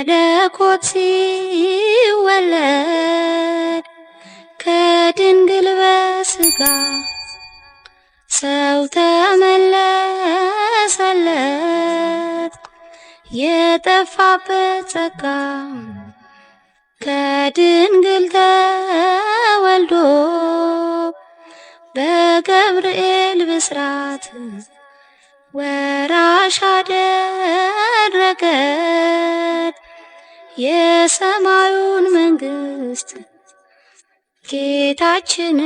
መለኮት ሲወለድ ከድንግል በስጋ ሰው ተመለሰለት የጠፋበት ጸጋ። ከድንግል ተወልዶ በገብርኤል ብስራት ወራሽ አደረገን የሰማዩን መንግስት ጌታችን።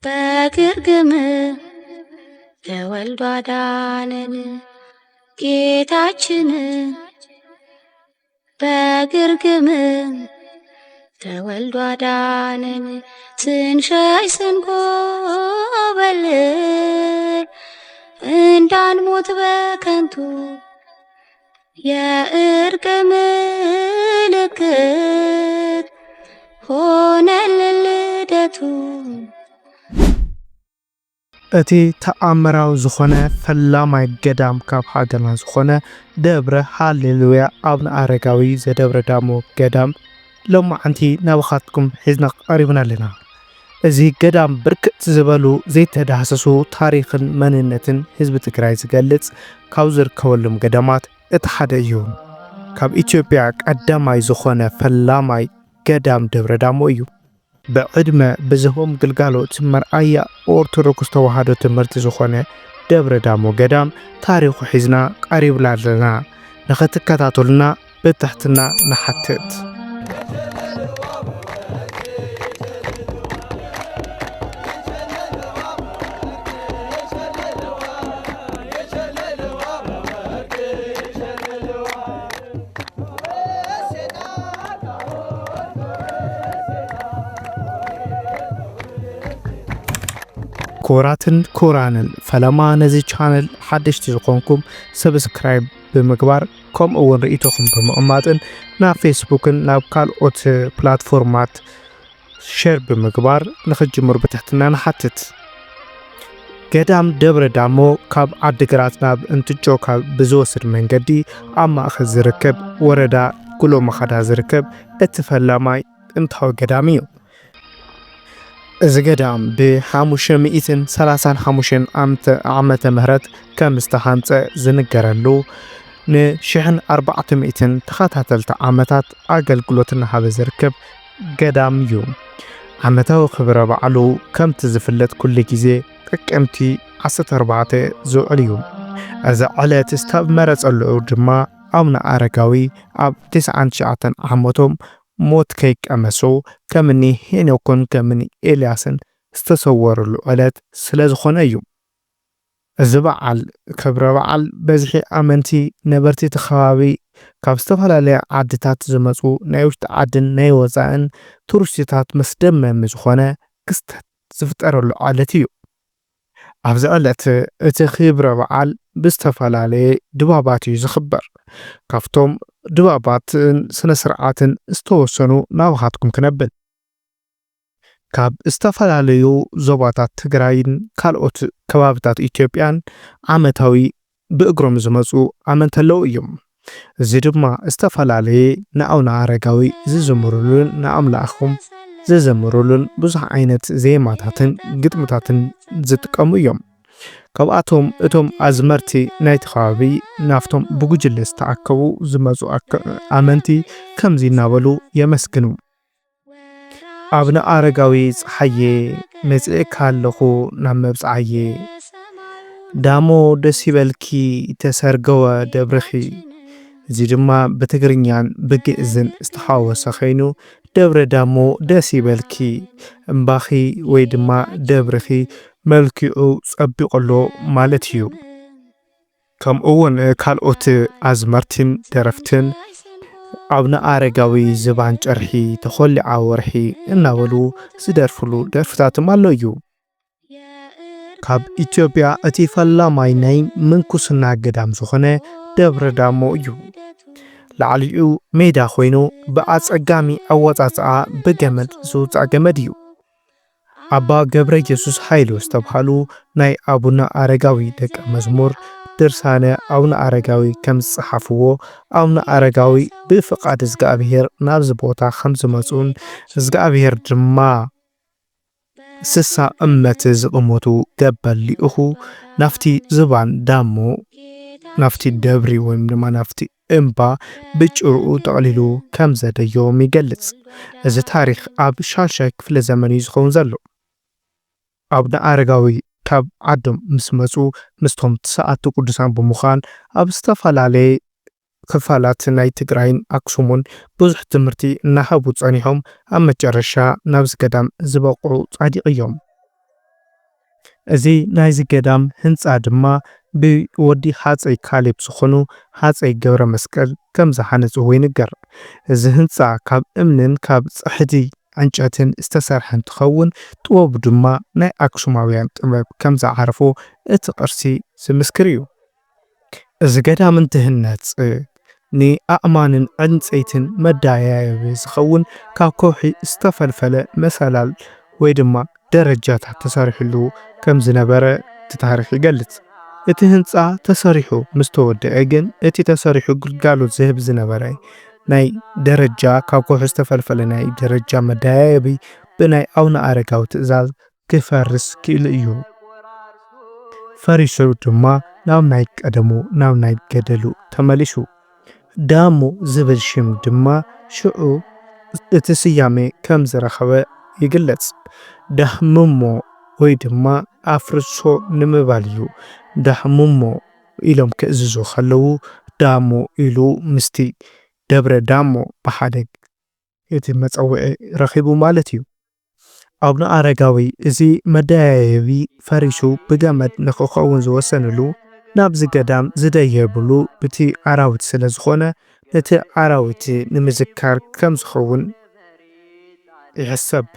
በግርግም ተወልዶ አዳነን ጌታችን። በግርግም ተወልዶ አዳነን። ስንሸሽ ስንኮበልል እንዳንሞት በከንቱ የእርቅ ምልክት ሆነልን ልደቱ። እቲ ተኣምራዊ ዝኾነ ፈላማይ ገዳም ካብ ሃገርና ዝኾነ ደብረ ሃሌሉያ ኣቡነ ኣረጋዊ ዘደብረ ዳሞ ገዳም ሎማዓንቲ ናባኻትኩም ሒዝና ቀሪብና ኣለና። እዚ ገዳም ብርክት ዝበሉ ዘይተዳህሰሱ ታሪኽን መንነትን ህዝቢ ትግራይ ዝገልጽ ካብ ዝርከበሎም ገዳማት እቲ ሓደ እዩ። ካብ ኢትዮጵያ ቀዳማይ ዝኾነ ፈላማይ ገዳም ደብረ ዳሞ እዩ። ብዕድመ ብዝህቦም ግልጋሎት መርኣያ ኦርቶዶክስ ተዋህዶ ትምህርቲ ዝኾነ ደብረ ዳሞ ገዳም ታሪኹ ሒዝና ቀሪብና ኣለና። ንኽትከታተሉና ብትሕትና ንሓትት። ክቡራትን ክቡራንን፣ ፈለማ ነዚ ቻነል ሓደሽቲ ዝኾንኩም ሰብስክራይብ ብምግባር፣ ከምኡ እውን ርእይቶኹም ብምቕማጥን ናብ ፌስቡክን ናብ ካልኦት ፕላትፎርማት ሸር ብምግባር ንኽትጅምሩ ብትሕትና ንሓትት። ገዳም ደብረ ዳሞ ካብ ዓዲግራት ናብ እንትጮ ካብ ብዝወስድ መንገዲ ኣብ ማእኸል ዝርከብ ወረዳ ጉሎ መኻዳ ዝርከብ እቲ ፈላማይ ጥንታዊ ገዳም እዩ። እዚ ገዳም ብሓሙሽተ ሚእትን ሰላሳን ሓሙሽተን ዓመተ ዓመተ ምህረት ከም ዝተሃንጸ ዝንገረሉ ንሽሕን ኣርባዕተ ሚእትን ተኸታተልቲ ዓመታት ኣገልግሎት እናሃበ ዝርከብ ገዳም እዩ። ዓመታዊ ክብረ በዓሉ ከምቲ ዝፍለጥ ኩሉ ግዜ ጥቅምቲ ዓሰርተ ኣርባዕተ ዝውዕል እዩ። እዚ ዕለት ዝተመረጸሉ ድማ ኣቡነ ኣረጋዊ ኣብ ተስዓን ትሽዓተን ዓመቶም ሞት ከይቀመሱ ከምኒ ሄኖክን ከምኒ ኤልያስን ዝተሰወሩሉ ዕለት ስለ ዝኾነ እዩ። እዚ በዓል ክብረ በዓል በዝሒ ኣመንቲ ነበርቲ እቲ ከባቢ ካብ ዝተፈላለያ ዓድታት ዝመፁ ናይ ውሽጢ ዓድን ናይ ወፃእን ቱሪስትታት መስደመሚ ዝኾነ ክስተት ዝፍጠረሉ ዕለት እዩ። ኣብዚ ዕለት እቲ ክብረ በዓል ብዝተፈላለየ ድባባት እዩ ዝኽበር። ካብቶም ድባባትን ስነ ስርዓትን ዝተወሰኑ ናባኻትኩም ክነብል። ካብ ዝተፈላለዩ ዞባታት ትግራይን ካልኦት ከባብታት ኢትዮጵያን ዓመታዊ ብእግሮም ዝመፁ ኣመንቲ ኣለዉ እዮም። እዚ ድማ ዝተፈላለየ ንኣቡነ ኣረጋዊ ዝዝምሩሉን ንኣምላኾም ዝዘምሩሉን ብዙሕ ዓይነት ዜማታትን ግጥምታትን ዝጥቀሙ እዮም። ካብኣቶም እቶም ኣዝመርቲ ናይቲ ከባቢ ናብቶም ብጉጅለ ዝተኣከቡ ዝመፁ ኣከ- ኣመንቲ ከምዚ እናበሉ የመስግኑ። ኣቡነ ኣረጋዊ ፀሓየ፣ መፂኤካ ኣለኹ ናብ መብፅዓየ። ዳሞ ደስ ይበልኪ ተሰርገወ ደብርኺ። እዚ ድማ ብትግርኛን ብግእዝን ዝተሓወሰ ኸይኑ ደብረ ዳሞ ደስ ይበልኪ እምባኺ ወይ ድማ ደብርኺ መልኪዑ ጸቢቑ ኣሎ ማለት እዩ። ከምኡ እውን ካልኦት ኣዝመርቲን ደረፍትን ኣቡነ ኣረጋዊ ዝባን ጨርሒ ተኾሊዓ ወርሒ እናበሉ ዝደርፍሉ ደርፍታትም ኣሎ እዩ። ካብ ኢትዮጵያ እቲ ፈላማይ ናይ ምንኩስና ገዳም ዝኾነ ደብረ ዳሞ እዩ። ላዕሊኡ ሜዳ ኮይኑ ብኣጸጋሚ ኣወጻጽኣ ብገመድ ዝውጻእ ገመድ እዩ። ኣባ ገብረ ኢየሱስ ሃይሉ ዝተብሃሉ ናይ ኣቡነ ኣረጋዊ ደቀ መዝሙር ድርሳነ ኣቡነ ኣረጋዊ ከም ዝጸሓፍዎ፣ ኣቡነ ኣረጋዊ ብፍቓድ እዝግኣብሄር ናብዚ ቦታ ከም ዝመጹን እዝግኣብሄር ድማ ስሳ እመት ዝቕመቱ ገበል ልኢኹ ናፍቲ ዝባን ዳሞ ናፍቲ ደብሪ ወይም ድማ ናፍቲ እምባ ብጭርኡ ጠቕሊሉ ከም ዘደዮም ይገልጽ። እዚ ታሪኽ ኣብ ሻልሻይ ክፍለ ዘመን እዩ ዝኸውን ዘሎ። ኣቡነ ኣረጋዊ ካብ ዓዶም ምስ መጹ ምስቶም ተሰዓቱ ቅዱሳን ብምዃን ኣብ ዝተፈላለየ ክፋላት ናይ ትግራይን ኣክሱምን ብዙሕ ትምህርቲ እናሃቡ ጸኒሖም ኣብ መጨረሻ ናብዚ ገዳም ዝበቕዑ ጻድቕ እዮም። እዚ ናይዚ ገዳም ህንጻ ድማ ብወዲ ሃጸይ ካሌብ ዝኾኑ ሃጸይ ገብረ መስቀል ከም ዝሃነጽዎ ይንገር። እዚ ህንጻ ካብ እምንን ካብ ጽሕዲ ዕንጨትን ዝተሰርሐ እንትኸውን ጥበቡ ድማ ናይ ኣክሱማውያን ጥበብ ከም ዝዓረፎ እቲ ቅርሲ ዝምስክር እዩ። እዚ ገዳም እንትህነጽ ንኣእማንን ዕንጸይትን መዳያየቢ ዝኸውን ካብ ከውሒ ዝተፈልፈለ መሰላል ወይ ድማ ደረጃታት ተሰሪሕሉ ከም ዝነበረ እቲ ታሪኽ ይገልጽ። እቲ ህንጻ ተሰሪሑ ምስ ተወደአ ግን እቲ ተሰሪሑ ግልጋሎት ዝህብ ዝነበረ ናይ ደረጃ ካብ ከውሒ ዝተፈልፈለ ናይ ደረጃ መዳያየቢ ብናይ ኣቡነ ኣረጋዊ ትእዛዝ ክፈርስ ክኢሉ እዩ። ፈሪሱ ድማ ናብ ናይ ቀደሙ ናብ ናይ ገደሉ ተመሊሱ። ዳሞ ዝብል ሽም ድማ ሽዑ እቲ ስያሜ ከም ዝረኸበ ይግለጽ። ዳህምሞ ወይ ድማ ኣፍርሶ ንምባል እዩ። ዳህምሞ ኢሎም ክእዝዙ ከለዉ ዳሞ ኢሉ ምስቲ ደብረ ዳሞ ብሓደ እቲ መጸውዒ ረኺቡ ማለት እዩ። ኣቡነ ኣረጋዊ እዚ መደያየቢ ፈሪሱ ብገመድ ንኽኸውን ዝወሰንሉ ናብዚ ገዳም ዝደየብሉ ብቲ ኣራዊት ስለ ዝኾነ ነቲ ኣራዊት ንምዝካር ከም ዝኸውን ይሕሰብ።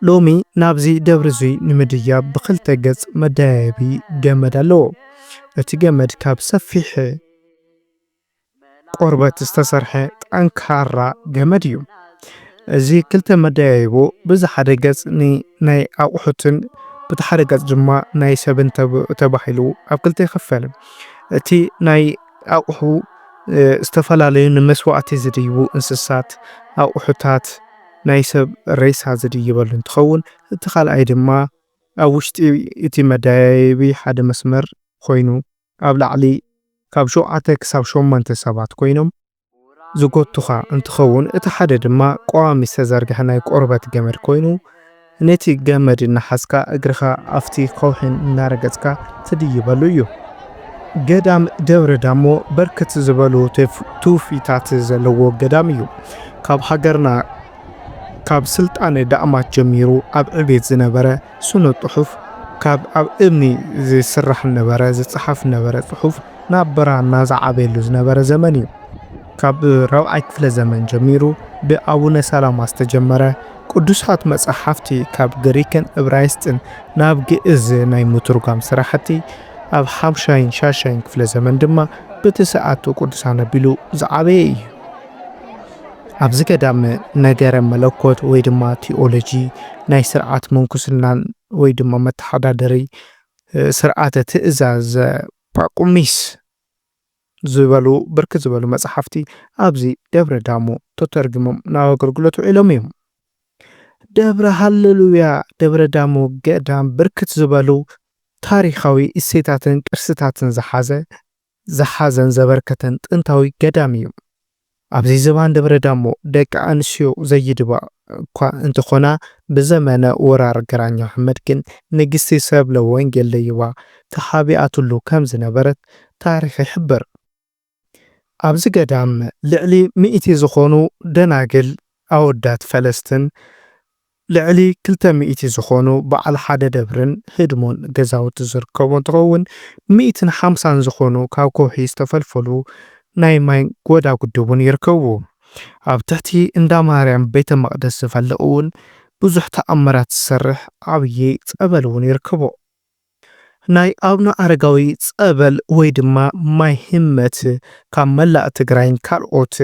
ሎሚ ናብዚ ደብሪ እዙይ ንምድያብ ብኽልተ ገጽ መደያየቢ ገመድ ኣለዎ። እቲ ገመድ ካብ ሰፊሕ ቆርበት ዝተሰርሐ ጠንካራ ገመድ እዩ። እዚ ክልተ መደያይቦ ብዚ ሓደ ገጽ ን-፣ ናይ ኣቑሑትን ብቲ ሓደ ገጽ ድማ ናይ ሰብን ተብ-፣ ተባሂሉ ኣብ ክልተ ይኽፈል። እቲ ናይ ኣቑሑ፣ እ፣ ዝተፈላለዩ ንመስዋእቲ ዝድይቡ እንስሳት፣ ኣቑሑታት፣ ናይ ሰብ ሬሳ ዝድይበሉ እንትኸውን፣ እቲ ካልኣይ ድማ ኣብ ውሽጢ እቲ መደያይቢ ሓደ መስመር ኮይኑ፣ ኣብ ላዕሊ ካብ ሸውዓተ ክሳብ ሸሞንተ ሰባት ኮይኖም ዝጎቱኻ እንትኸውን፣ እቲ ሓደ ድማ ቀዋሚ ዝተዘርግሐ ናይ ቆርበት ገመድ ኮይኑ፣ ነቲ ገመድ እናሓዝካ እግርኻ ኣብቲ ከውሒ እናረገጽካ ትድይበሉ እዩ። ገዳም ደብረ ዳሞ በርክት ዝበሉ ትፍ-፣ ትውፊታት ዘለዎ ገዳም እዩ። ካብ ሃገርና፣ ካብ ስልጣነ ዳእማት ጀሚሩ ኣብ ዕቤት ዝነበረ ስነ ጽሑፍ፣ ካብ ኣብ እምኒ ዝስራሕ ነበረ፣ ዝጸሓፍ ነበረ ጽሑፍ ናብ ብራና ዝዓበየሉ ዝነበረ ዘመን እዩ። ካብ ራብዓይ ክፍለ ዘመን ጀሚሩ ብኣቡነ ሰላማ ዝተጀመረ ቅዱሳት መጻሕፍቲ ካብ ግሪክን እብራይስጥን ናብ ግእዝ ናይ ምትርጓም ስራሕቲ ኣብ ሓምሻይን ሻሻይን ክፍለ ዘመን ድማ ብትስኣቱ ቅዱሳን ኣቢሉ ዝዓበየ እዩ። ኣብዚ ገዳም ነገረ መለኮት ወይ ድማ ቲኦሎጂ፣ ናይ ስርዓት ምንኩስናን ወይ ድማ መተሓዳደሪ፣ እ፣ ስርዓተ ትእዛዘ ጳቁሚስ ዝበሉ ብርክት ዝበሉ መጽሓፍቲ ኣብዚ ደብረ ዳሞ ተተርጉሞም ናብ ኣገልግሎት ውዒሎም እዮም። ደብረ ሃሌሉያ ደብረ ዳሞ ገዳም ብርክት ዝበሉ ታሪኻዊ እሴታትን ቅርስታትን ዝሓዘ፣ ዝሓዘን ዘበርከተን ጥንታዊ ገዳም እዩ። ኣብዚ ዝባን ደብረ ዳሞ ደቂ ኣንስትዮ ዘይድባ እኳ እንተኾና፣ ብዘመነ ወራር ግራኝ ኣሕመድ ግን ንግስቲ ሰብለ ወንጌል ደይባ ተሓቢኣትሉ ከም ዝነበረት ታሪኽ ይሕብር። ኣብዚ ገዳም ልዕሊ ሚእቲ ዝኾኑ ደናግል ኣወዳት ፈለስትን ልዕሊ ክልተ ሚእቲ ዝኾኑ በዓል ሓደ ደብርን ህድሞን ገዛውቲ ዝርከቡ እንትኸውን፣ ሚእትን ሓምሳን ዝኾኑ ካብ ከውሒ ዝተፈልፈሉ ናይ ማይ ጎዳጉዲ እውን ይርከቡ። ኣብ ትሕቲ እንዳ ማርያም ቤተ መቕደስ ዝፈልቕ እውን ብዙሕ ተኣምራት ዝሰርሕ ዓብዪ ጸበል እውን ይርከቦ። ናይ ኣቡነ ኣረጋዊ ጸበል ወይ ድማ ማይ ህመት ካብ መላእ ትግራይን ካልኦት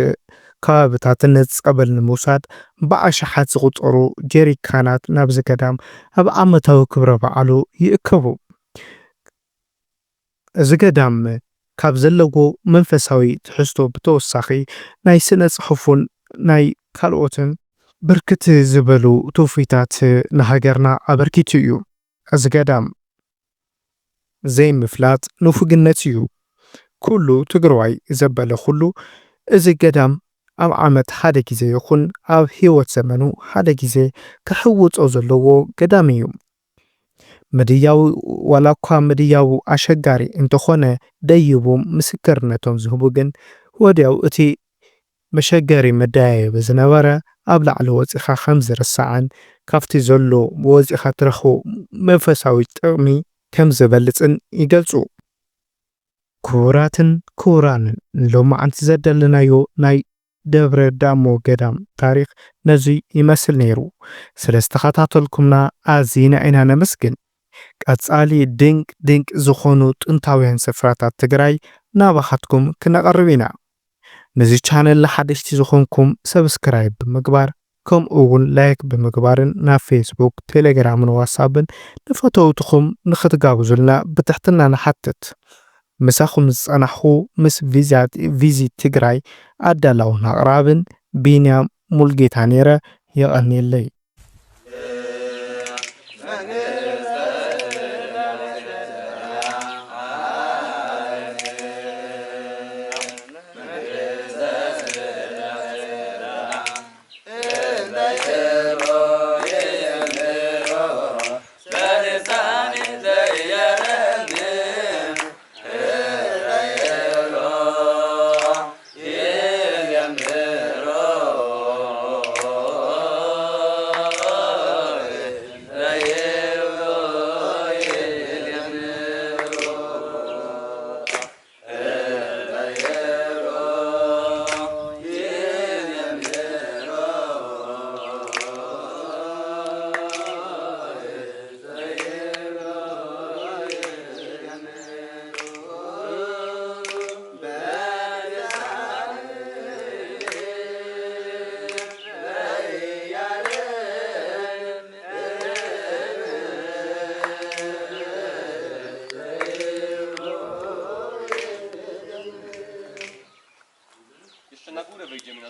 ከባብታትን ነቲ ጸበል ንምውሳድ ብኣሽሓት ዝቑጸሩ ጀሪካናት ናብዚ ገዳም ኣብ ዓመታዊ ክብረ በዓሉ ይእከቡ። እዚ ገዳም ካብ ዘለዎ መንፈሳዊ ትሕዝቶ ብተወሳኺ ናይ ስነ ጽሑፉን ናይ ካልኦትን ብርክት ዝበሉ ትውፊታት ንሃገርና ኣበርኪቱ እዩ። እዚ ገዳም ዘይምፍላጥ ንፉግነት እዩ። ኩሉ ትግራዋይ ዘበለ ኩሉ እዚ ገዳም ኣብ ዓመት ሓደ ግዜ ይኹን ኣብ ህይወት ዘመኑ ሓደ ግዜ ክሕውጾ ዘለዎ ገዳም እዩ። ምድያቡ ዋላ እኳ ምድያቡ ኣሸጋሪ እንተኾነ ደይቦም ምስክርነቶም ዝህቡ ግን ወዲያው እቲ መሸገሪ መደያየቢ ዝነበረ ኣብ ላዕሊ ወጺኻ ከም ዝርሳዕን ካብቲ ዘሎ ወጺኻ ትረኽቦ መንፈሳዊ ጥቕሚ ከም ዝበልጽን ይገልጹ። ክቡራትን ክቡራንን ሎማዓንቲ ዘደለናዮ ናይ ደብረ ዳሞ ገዳም ታሪኽ ነዚ ይመስል ነይሩ። ስለ ዝተኸታተልኩምና ኣዚና ኢና ነመስግን። ቀጻሊ ድንቅ ድንቅ ዝኾኑ ጥንታውያን ስፍራታት ትግራይ ናባኻትኩም ክነቐርብ ኢና። ነዚ ቻነል ንሓደሽቲ ዝኾንኩም ሰብስክራይብ ብምግባር ከምኡ እውን ላይክ ብምግባርን ናብ ፌስቡክ፣ ቴሌግራምን ዋትሳፕን ንፈተውትኹም ንኽትጋብዙልና ብትሕትና ንሓትት። ምሳኹም ዝጸናሕኹ ምስ ቪዛ- ቪዚት ትግራይ ኣዳላውን ኣቕራብን ቢንያም ሙልጌታ ነይረ። የቐንየለይ። Jeszcze na górę wejdziemy na